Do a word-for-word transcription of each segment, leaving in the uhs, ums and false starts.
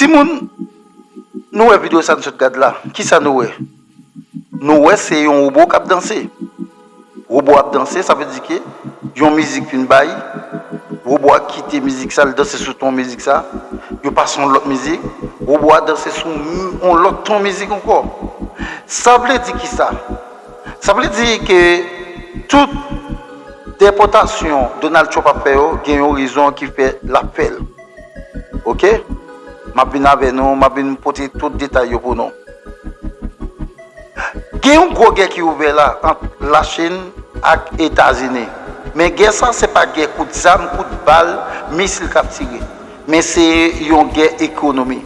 Timoun, nou wè videyo sa n sot gad la. Kisa nou wè? Nou wè se yon wobo k ap danse. Wobo ap danse, sa vle di ke yon mizik fin bay, wobo a kite mizik sa, l danse sou ton mizik sa, yo pase yon lòt mizik, wobo a danse sou m- yon lòt ton mizik ankò. Sa vle di kisa? Sa vle di ke tout depòtasyon Donald Trump ap fè yo, gen yon rezon ki fè l ap fè l. Oke? M ap vin avè nou, m ap vin pote tout detay yo pou nou. Gen yon gwo gè ki ouvè la ant Lachin ak Etazini. Men gè sa se pa gè kout zam, kout bal, misil k ap tire. Men se yon gè ekonomi.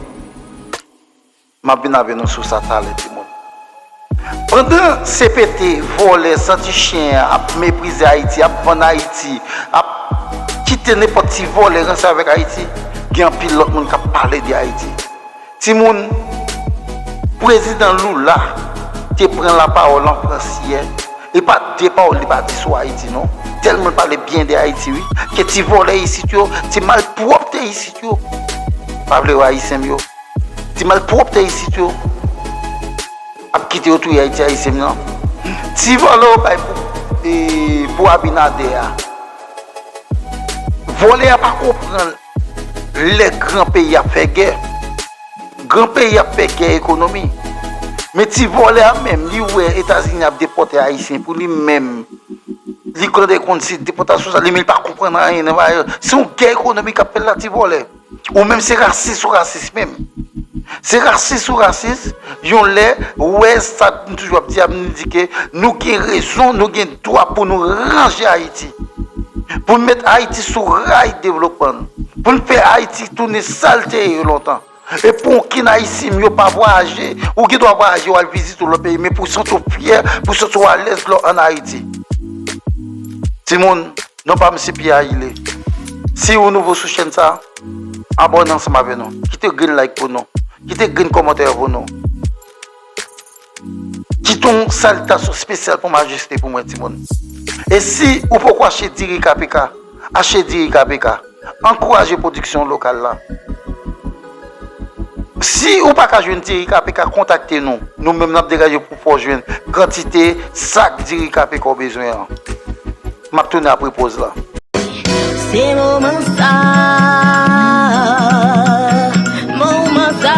M ap vin avè nou sou sa talè, timoun. Pandan C P T vòlè santi chen an ap meprize Ayiti, ap vann Ayiti, ap kite nenpòt ti vòlè ranse avèk Ayiti, gen anpil lòt moun k ap pale de Ayiti. Timoun, prezidan Lula te pran lapawòl an Frans yè, e pa de pawòl li pa di sou Ayiti non. Tèlman l pale byen de Ayiti wi, ke ti vòlè isit yo, ti malpwòpte isit yo pa vle wè Ayisyen m yo. Ti malpwòpte isit yo ap kite yo touye Ayiti, Ayisyen m nan. Ti vòlè yo bay pou, e, pou Abinader a. Vòlè a pa konprann lè gran peyi ap fè gè. Gran peyi ap fè gè ekonomi. Men ti vòlè a menm, li wè Etazini ap depòte Ayisyen pou li menm. Li kande konn si depòtasyon sa, li menm li pa konprann anyen nan bagay yo. Se yon gè ekonomi k ap fè la, ti vòlè. Ou menm se rasis ou rasis menm. Se rasis ou rasis, yon lè, ou wè sa m toujou ap di a, m di ke nou gen rezon, nou gen dwa pou nou ranje Ayiti. Pou n met Ayiti sou ray devlopman. Pou n fè Ayiti tounen sa l te ye lontan. E pou okenn Ayisyen m yo pa vwayaje, ou gen dwa vwayaje, w al vizite yon lòt peyi, men pou w santi w fyè, pou w santi w alèz lè w ann Ayiti. Timoun, non pa m se Pierre Ayile. Si ou nouvo sou chèn sa, abòne ansanm avè nou. Kite grenn like pou nou. Kite grenn kòmantè pou nou. Kite yon salitasyon espesyal pou majeste pou mwen, timoun. E si ou poko achte diri K P K, achte diri K P K. Ankouraje pwodiksyon lokal la. Si ou pa ka jwenn diri K P K, kontakte nou. Nou menm n ap degaje pou fè w jwenn kantite sak diri K P K w bezwen an. M ap tounen apre poz la. Se moman sa, moman sa.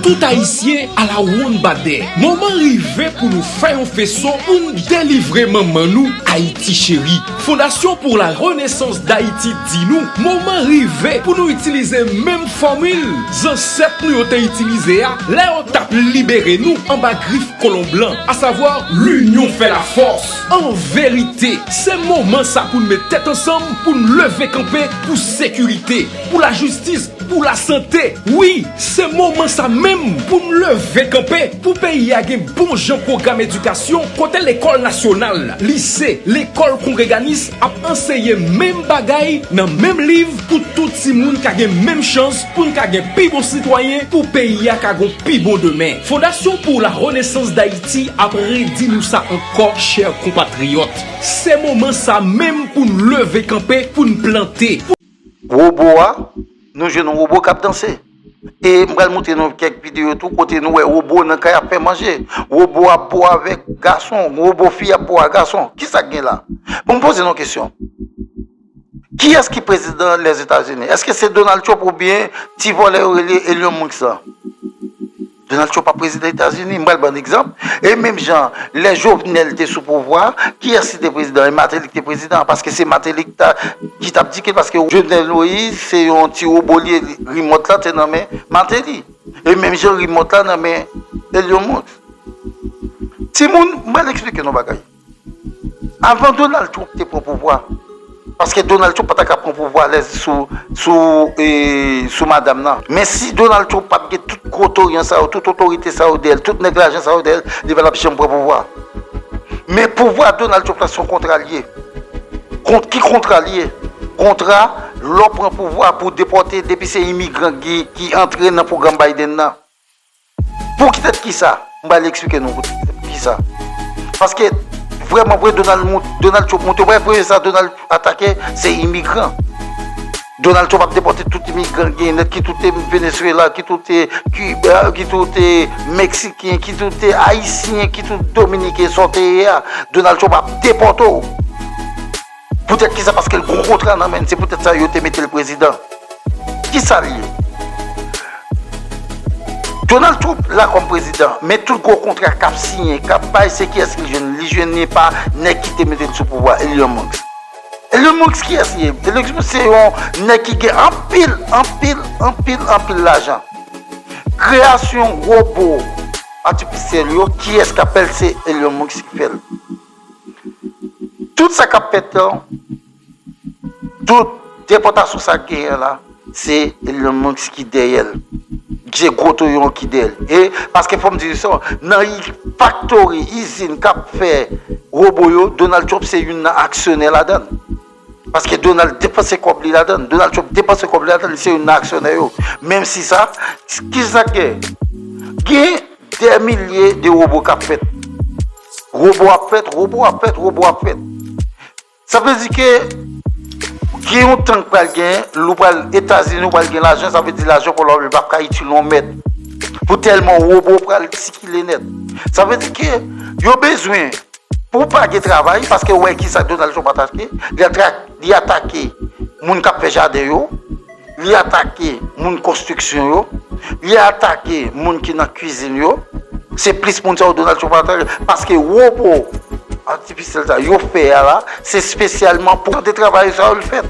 Tout Ayisyen ala wonn badè. Moman rive pou nou fè yon feso pou n delivre manman nou, Ayiti cheri. Fondasyon pou la Renesans Dayiti di nou, moman rive pou nou itilize menm fòmil zansèt nou yo te itilize a lè yo t ap libere nou anba grif kolon blan, asavwa, l'union fait la force. An verite, se moman sa pou n met tèt ansanm, pou n leve kanpe pou sekirite, pou lajistis, pou lasante. Wi, se moman sa menm pou n leve kanpe pou peyi a gen bon jan pwogram edikasyon kote lekòl nasyonal, lise, lekòl kongreganis ap anseye menm bagay nan menm liv pou tout timoun ka gen menm chans pou n ka gen pi bon sitwayen pou peyi a ka gon pi bon demen. Fondasyon pou la Renesans Dayiti ap redi nou sa ankò, chè konpatriyòt. Se moman sa menm pou n leve kanpe, pou n plante. Wobo a, nou jwenn yon wobo k ap danse. E m pral montre nou kèk videyo tou kote nou wè wobo nan kay ap fè manje. Wobo ap bo avèk gason, wobo fi ap bo a gason. Kisa k gen la? Bon, m poze nou kesyon. Kiyès ki prezidan Lèzetazini? Èske se Donald Trump oubyen ti vòlè yo rele Elon Musk lan? Donald Trump pa prezidan Etazini, m pral ban n egzanp. E menm jan, lè Jovenel te sou pouvwa, kiyès ki te prezidan? E Martelly ki te prezidan, paske se Martelly ki ta, ki t ap dike l, paske Jovenel Moïse se yon ti wobo li ye, rimòt la te nan men Martelly. E menm jan rimòt la nan men Elon Musk. Timoun, m pral eksplike nou bagay. Avan Donald Trump te pran pouvwa, paske Donald Trump pa ta ka pran pouvwa alèz sou, sou, e, sou madanm nan. Men si Donald Trump pa t gen tout gwo toriyan sa yo, tout otorite sa yo dèyè l, tout nèg lajan sa yo dèyè l, li pa t ap janm pran pouvwa. Men pouvwa Donald Trump la se yon kontra l ye. Kont, ki kontra l ye? Kontra, lè w pran pouvwa pou w depòte, depi se imigran ki, ki antre nan pwogram Biden nan. Pou ki tèt kisa? M pral eksplike nou pou ki tèt kisa. Paske, vrèman vre, Donald, Donald Trump monte, w wè premye sa Donald atake, se imigran. Donald Trump ap depòte tout imigran k genyen nèt, kit ou te Venezuela, kit ou te Kiba, kit ou te Meksiken, kit ou te Ayisyen, kit ou Dominiken, sa w te ye a. Donald Trump ap depòte w. Poutèt kisa? Paske l gon kontra nan men l, se poutèt sa yo te mete l prezidan. Kisa l ye? Donald Trump la kòm prezidan, men tout gwo kontra k ap siyen, k ap bay, se kiyès ki jwenn? Li jwenn li pa nèg ki te mete l sou pouvwa, Elon Musk. Elon Musk kiyès li ye? Elon Musk se yon nèg ki gen anpil, anpil, anpil, anpil lajan. Kreyasyon wobo atifisyèl yo, kiyès k ap fè l? Se Elon Musk ki fè l. Tout sa k ap fèt lan, tout depòtasyon sa k genyen la, se Elon Musk ki dèyè l. Se gwo toyon ki dèyè l. E paske fò m di sa, nan i- faktori, izin k ap fè wobo yo, Donald Trump se youn nan aksyonè ladan l. Paske Donald depanse kòb li ladan l. Donald Trump depanse kòb li ladan l, li se youn nan aksyonè yo. Menm si sa, kisa k gen? Gen dè milye de wobo k ap fèt. Wobo ap fèt, wobo ap fèt, wobo ap fèt. Sa vle di ke gen yon tan k pral gen, lè w pral Etazini, w pral gen lajan, sa vle di lajan pou lòm li p ap ka itil yon mèd. Pou tèlman wobo pral sikile nèt. Sa vle di ke yo bezwen, pou w pa gen travay, paske w wè kisa Donald Trump atake, li atra- li atake moun k ap fè jaden yo, li atake moun konstriksyon yo, li atake moun ki nan kwizin yo. Se plis moun sa yo Donald Trump atake, paske wobo atifisyèl sa yo fè a la, se espesyalman pou de travay sa yo l fèt.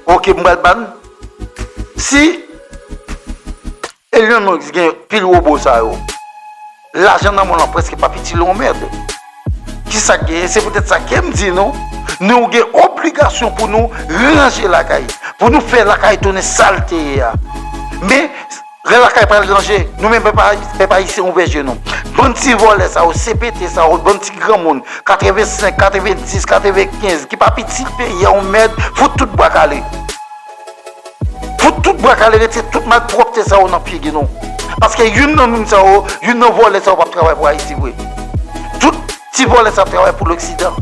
Oke, m pral ban. Si Elon Musk gen pil wobo sa yo, lajan nan mond lan prèske p ap itil yon mèd. Kisa k genyen? Se poutèt sa ke m di nou, nou gen obligasyon pou nou ranje lakay, pou nou fè lakay tounen sa l te ye a. Men, lè lakay pral ranje, nou menm pèp, pèp ayisyen ouvè je nou. Bann ti vòlè sa yo, C P T sa yo, bann ti granmoun, katrevensenk, katrevendis, katrevenkenz, ki p ap itil peyi a yon mèd, fout tout bwa kale. Fout tout bwa kale, retire tout malpwòpte sa yo nan figi nou. Paske youn nan moun sa yo, youn nan vòlè sa yo p ap travay pou Ayiti vre. Tout ti vòlè sa ap travay pou Loksidan.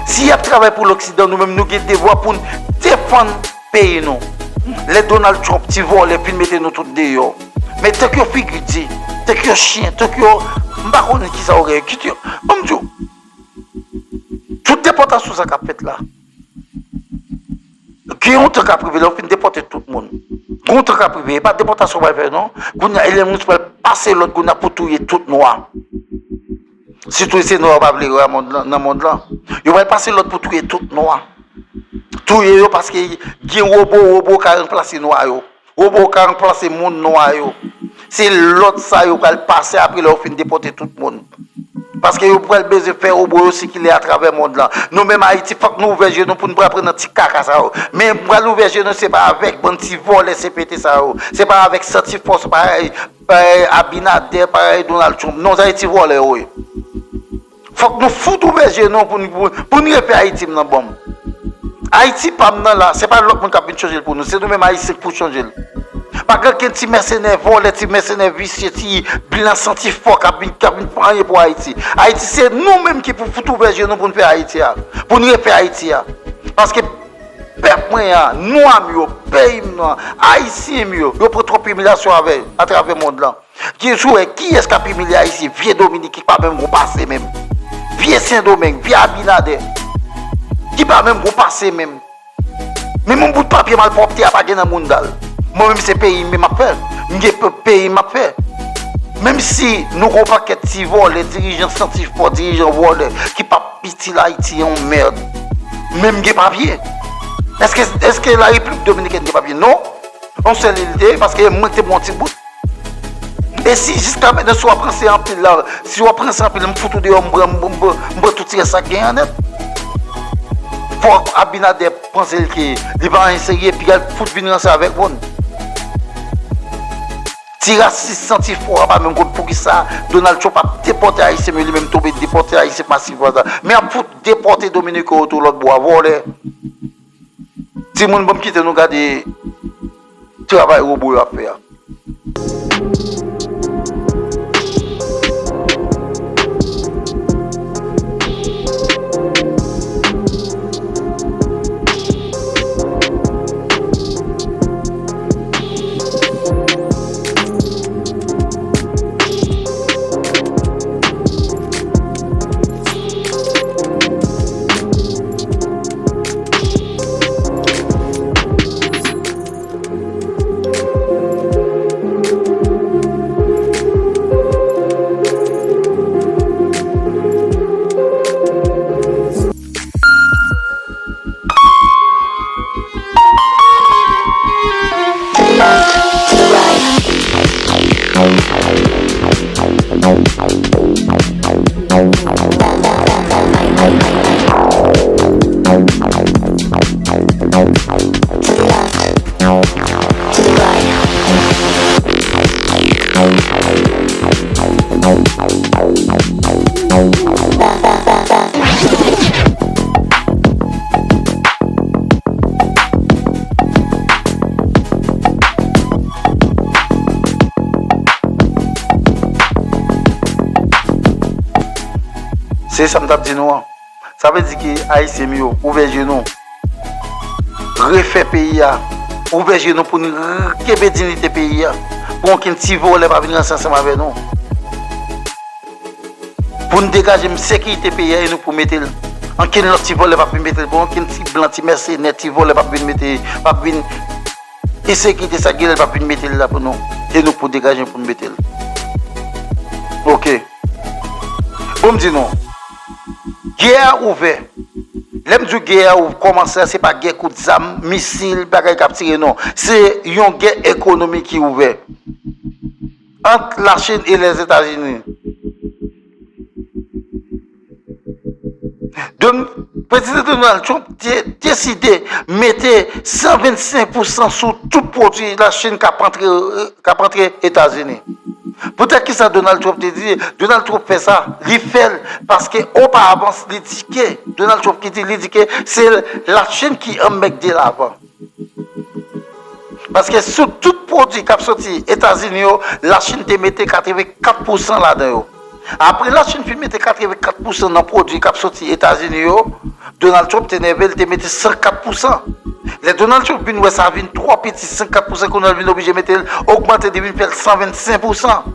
Si y ap travay pou Loksidan, nou menm nou gen devwa pou n defann peyi nou. Lè Donald Trump, ti vòlè, vin mete nou tout deyò. Men tank yo figi di, tank yo chen, tank yo, m pa konnen kisa yo gen, kite yo. Ban m di w, tout depòtasyon sa k ap fèt la, gen yon tan k ap rive, lè yo fin depòte tout moun. Gen yon tan k ap rive, e pa depòtasyon pral fè non. Kounye a, Elon Musk pral pase lòd kounye a pou touye tout nwa. Sitou se nwa yo pa vle yo a mond lan, nan mond lan. Yo pral pase lòd pou touye tout nwa. Touye yo paske gen wobo, wobo ka ranplase nwa yo. Wobo ka ranplase moun nwa yo. Se lòd sa yo pral pase apre lè yo fin depòte tout moun. Paske yo pral bezwen fè wobo yo sikile atravè mond lan. Nou menm Ayiti, fòk nou ouvè je nou pou nou pa pran nan ti kaka sa yo. Men pral ouvè je nou, se pa avèk bann ti vòlè C P T sa yo. Se pa avèk santifò, se pa parèy Abinader, parèy Donald Trump. Non, se ti vòlè yo ye. Fòk nou fout ouvè je nou pou n, pou, pou n refè Ayiti m nan banm. Ayiti pa m nan la, se pa lòt moun k ap vin chanje l pou nou, se nou menm Ayisyen k pou chanje l. Pa gen okenn ti mèsenè vòlè, ti mèsenè visye, ti blan santifò k ap vin, k ap vin fè anyen pou Ayiti. Ayiti se nou menm ki pou fout ouvè je nou pou n fè Ayiti a, pou n refè Ayiti a. Paske pèp mwen an, nwa m yo, peyi m nan, Ayisyen m yo, yo pran twòp imilyasyon avè, atravè mond lan. Ki sou wè kiyès k ap imilye Ayisyen? Vye Dominiken ki pa menm gon pase menm. Vye Sendomeng, vye Abinader. Ki pa menm gon pase menm. Men menm bout papye malpwòpte a pa gen nan mouda l. Mwen menm se peyi m m ap fè. M gen pe-, peyi m ap fè. Menm si nou gon pakèt ti vòlè, dirijan santifò, dirijan vòlè, ki p ap itil Ayiti yon mèd. Men m gen papye. Èske, èske Larepiblik Dominikèn gen papye? Non. Yon sèl il te ye, paske mwen te pran yon ti bout. E si jiska mentnan, si w ap ranse anpil la, si w ap ranse anpil, m fout ou deyò, m pran, m, m, m pran tout ti rès sa k genyen an nèt. Fòk Abinader panse l ke li pa anyen serye, epi l al fout vin ranse avèk moun. Ti rasis santifò a pa menm konn poukisa Donald Trump ap depòte Ayisyen, men li menm tonbe depòte Ayisyen masivman sa. Men ap fout depòte Dominiken yo tou lòt bò a, vòlè. Timoun, ban m kite nou gade travay wobo yo ap fè a. Se sa m t ap di nou an. Sa vle di ke Ayisyen m yo, ouvè je nou. Refè peyi a. Ouvè je nou pou n r-, kenbe diyite peyi a. Pou okenn ti vòlè pa vin ranse ansanm avè nou. Pou n degaje m sekirite peyi a e nou pou mete l. Ankenn lòt ti vòlè p ap vin mete l. Pou okenn ti blan, ti mèsenè, ti vòlè p ap vin mete, p ap vin ensekirite sa k gen la, l p ap vin mete l la pou nou. E nou pou degaje n pou n mete l. Ok. Bon, m di nou, gè a ouvè. Lè m di w gè a ou kòmanse a, se pa gè kout zam, misil, bagay k ap tire, non. Se yon gè ekonomik ki ouvè ant Lachin e Lèzetazini. Donk, Prezidan Donald Trump te deside mete san vennsenk pousan sou tout pwodui Lachin k ap antre, k ap antre Etazini. Poutèt ki sa Donald Trump te di, Donald Trump fè sa, li fè l paske oparavan li di ke, Donald Trump ki di, li di ke se Lachin ki anmègde l avan. Paske sou tout pwodui k ap soti Etazini yo, Lachin te mete katrevenkat pousan ladan yo. Apre Lachin fin mete katrevenkat pousan nan pwodui k ap soti Etazini yo, Donald Trump te nève, li te mete san kat pousan. Lè Donald Trump vin wè sa vin twò piti, san kat pousan, kounye a l vin oblije mete l, ogmante, li vin fè l san vennsenk pousan.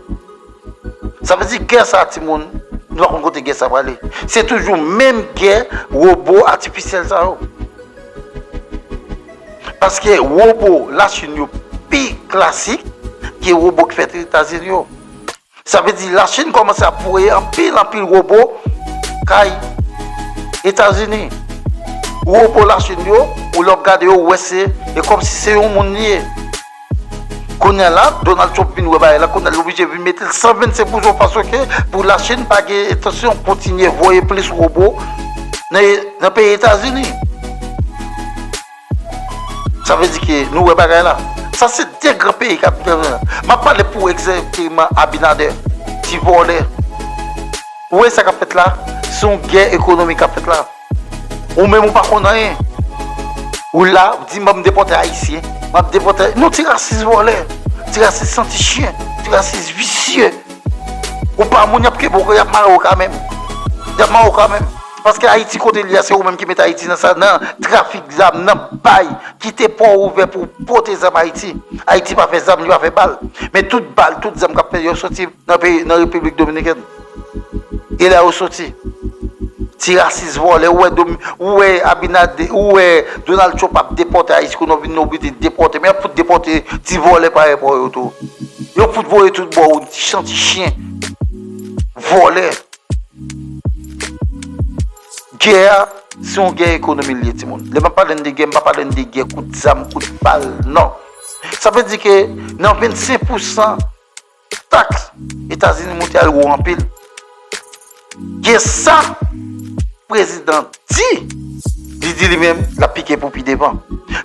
Sa vle di gè sa, timoun, nou pa konn kote gè sa prale. Se toujou menm gè wobo atifisyèl sa yo. Paske wobo Lachin yo pi klasik ke wobo k fèt Etazini yo. Sa vle di Lachin kòmanse ap voye anpil, anpil wobo kay Etazini. Wobo Lachin yo, ou lè w ap gade yo, ou wè se, e kòmsi se yon moun li ye. Kounye a la, Donald Trump vin wè bagay la, kounye a l oblije vin mete l san vennsenk pousan paske pou Lachin pa gen entansyon kontinye voye plis wobo nan, nan peyi Etazini. Sa vle di ke nou wè bagay la. Sa se de gran peyi k ap, m ap pale pou egzakteman Abinader, ti vòlè. Ou wè sa k ap fèt la? Se yon gè ekonomik k ap fèt la. Ou menm ou pa konn anyen. Ou la, ou di, "M ap depòte Ayisyen. M ap depòte." Non, ti rasis vòlè. Ti rasis santi chen. Ti rasis visye. Ou pa moun, y ap kenbe w, y ap mare w kanmenm. Y ap mare w kanmenm. Paske Ayiti kote l ye a, se ou menm ki mete Ayiti nan sa, nan trafik zam, nan bay, kite pò ouvè pou pote zam Ayiti. Ayiti pa fè zam, li pa fè bal. Men tout bal, tout zam k ap fè, yo soti nan peyi, nan Repiblik Dominikèn. E la yo soti. Ti rasis vòlè, ou wè Domi-, ou wè Abinader, ou wè Donald Trump ap depòte Ayisyen, kounye a vin oblije depòte. Men y ap fout depòte ti vòlè parèy pa yo tou. Yo fout voye tout bò, ou ti chen, ti chen. Vòlè. Gè a, se yon gè ekonomi l ye, timoun. Lè m ap pale n de gè, m pa pale n de gè kout zam, kout bal, non. Sa vle di ke nan vennsenk pousan taks, Etazini moute al wo anpil. Gen sa prezidan di, li di li menm, l ap pike pou pi devan.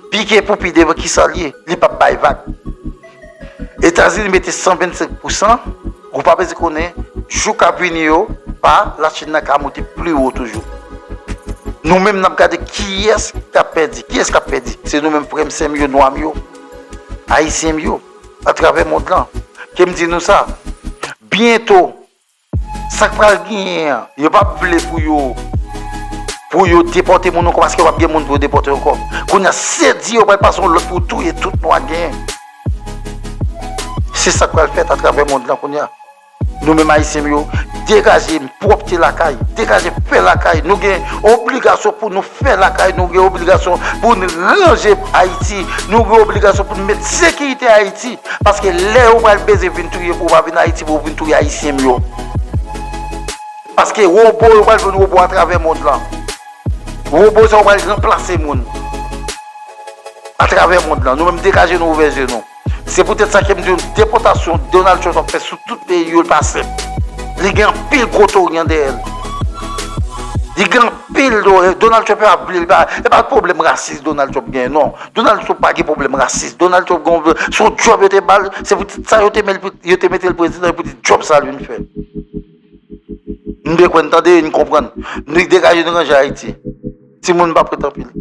Pike pou pi devan, kisa l ye? Li p ap bay vag. Etazini mete san vennsenk pousan, ou pa bezwen konnen, jou k ap vini yo, pa Lachin nan ka moute pli wo toujou. Nou menm, n ap gade kiyès k ap pèdi. Kiyès k ap pèdi? Se nou menm, frè m, sè m yo, nwa m yo, Ayisyen m yo, atravè mond lan. Ke m di nou sa, byento, sa k pral genyen an, yo p ap vle pou yo, pou yo depòte moun ankò, paske yo p ap gen moun pou yo depòte ankò. Kounye a, se di yo pral pase yon lòd pou touye tout nwa genyen. Se sa k pral fèt atravè mond lan kounye a. Nou menm Ayisyen m yo, degaje pwòpte lakay, degaje fè lakay. Nou gen obligasyon pou nou fè lakay, nou gen obligasyon pou n ranje Ayiti, nou gen obligasyon pou n met sekirite Ayiti. Paske lè yo pral bezwen vin touye, pou yo pa vin Ayiti, pou yo vin touye Ayisyen m yo. Paske wobo yo pral jwenn wobo atravè mond lan. Wobo sa yo pral ranplase moun atravè mond lan. Nou menm, degaje nou, ouvè je nou. Se poutèt sa ke m di w, depòtasyon Donald Trump ap fè sou tout peyi yo, l pa senp. Li gen anpil gwo tori an dèyè l. Li gen anpil do-, Donald Trump ap vle l pa, e pa pwoblèm rasis Donald Trump gen, non. Donald Trump pa gen pwoblèm rasis. Donald Trump gen, se yon djòb yo te ba l, se poutèt sa yo te, yo te mete l prezidan, e poutèt djòb sa l vin fè. M bezwen n tande, n konprann. Nou degaje, nou ranje Ayiti. Timoun, m p ap ret anpil.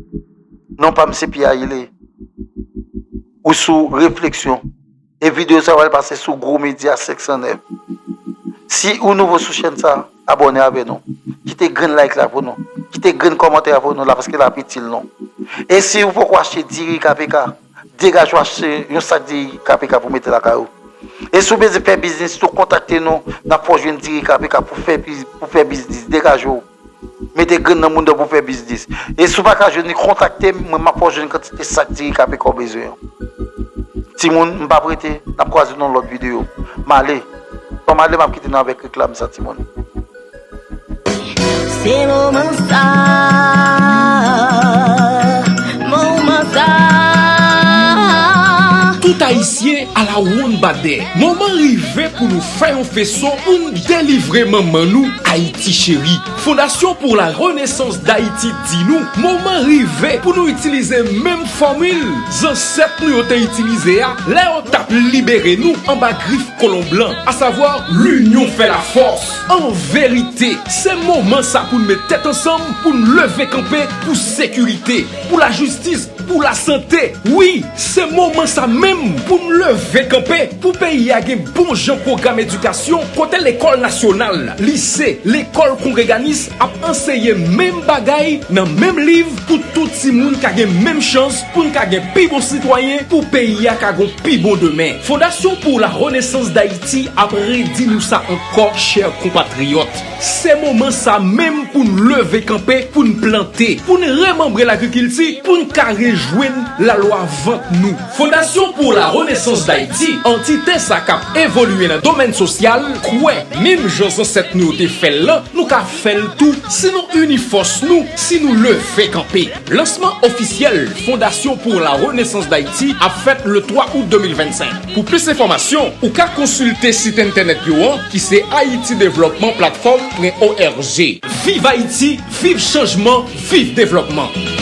Non pa m se Pierre Ayile. Ou sou refleksyon. E videyo sa a pral pase sou Gwo Medya senk san nèf. Si ou nouvo sou chèn sa a, abòne avè nou. Kite grenn like la pou nou. Kite grenn kòmantè a pou nou la, paske l ap itil nou. E si ou poko achte diri K P K, degaje w achte yon sak diri K P K pou mete lakay ou. E si w bezwen fè biznis tou, kontakte nou, n ap fè w jwenn diri K P K pou fè biz-, pou fè biznis. Degaje w. Mete grenn nan mounda pou fè biznis. E si w pa ka jwenn li, kontakte m, mwen m ap fè w jwenn kantite sak diri K P K w bezwen an. Timoun, m p ap rete, n ap kwaze nan lòt videyo. M ale. Fò m ale, m ap kite nou avèk reklam sa, timoun. Se moman sa, moman sa. Tout Ayisyen a la wonn badè. Moman rive pou nou fè yon feso pou n delivre manman nou, Ayiti cheri. Fondasyon pour la Renaissance d'Haïti di nou, moman rive pou nou itilize menm fòmil zansèt nou yo te itilize a lè yo t ap libere nou anba grif kolon blan, asavwa l'union fait la force. An verite, se moman sa pou n met tèt ansanm, pou n leve kanpe pou sekirite, pou lajistis, pou lasante. Wi, se moman sa menm pou n leve kanpe, pou peyi a gen bon jan pwogram edikasyon, kote lekòl nasyonal, lise, lekòl kongreganis ap anseye menm bagay nan menm liv, pou tout timoun ka gen menm chans, pou n ka gen pi bon sitwayen, pou peyi a ka gon pi bon demen. Fondasyon pour la Renaissance d'Haïti ap redi nou sa ankò, chè konpatriyòt. Se moman sa menm pou n leve kanpe, pou n plante, pou n remanbre lagrikilti, pou n ka rejwenn lalwa vant nou. Fondasyon pour la Renaissance d'Haïti, antite sa k ap evolye nan domèn sosyal, kwè, menm jan zansèt nou yo te fè l lan, nou ka fè l tou si nou ini fòs nou, si nou leve kanpe. Lansman ofisyèl Fondasyon pour la Renaissance d'Haïti ap fèt le twa out de mil vennsenk. Pou plis enfòmasyon, ou ka konsilte sit entènèt yo an, ki se haiti development platform pwen org. Viv Ayiti, viv chanjman, viv devlòpman!